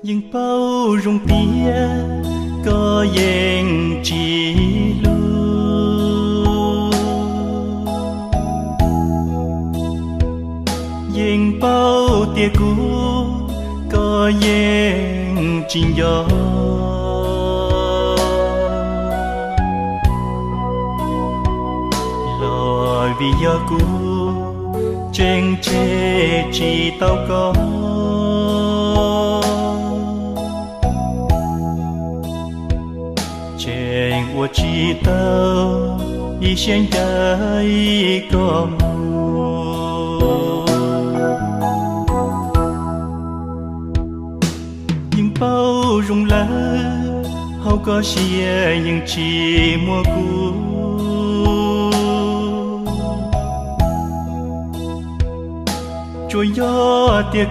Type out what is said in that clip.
Yeej paub zoo tias koj yeej tsis hlub, yeej paub tias kuv koj yeej tsis nco, los vim yog kuv tseem tseg tsis tau koj, tseem ua tsis tau ib siab ncaim koj mus. Yeej paub zoo lawm hauv koj siab yeej tsis muaj kuv, tsuas yog tias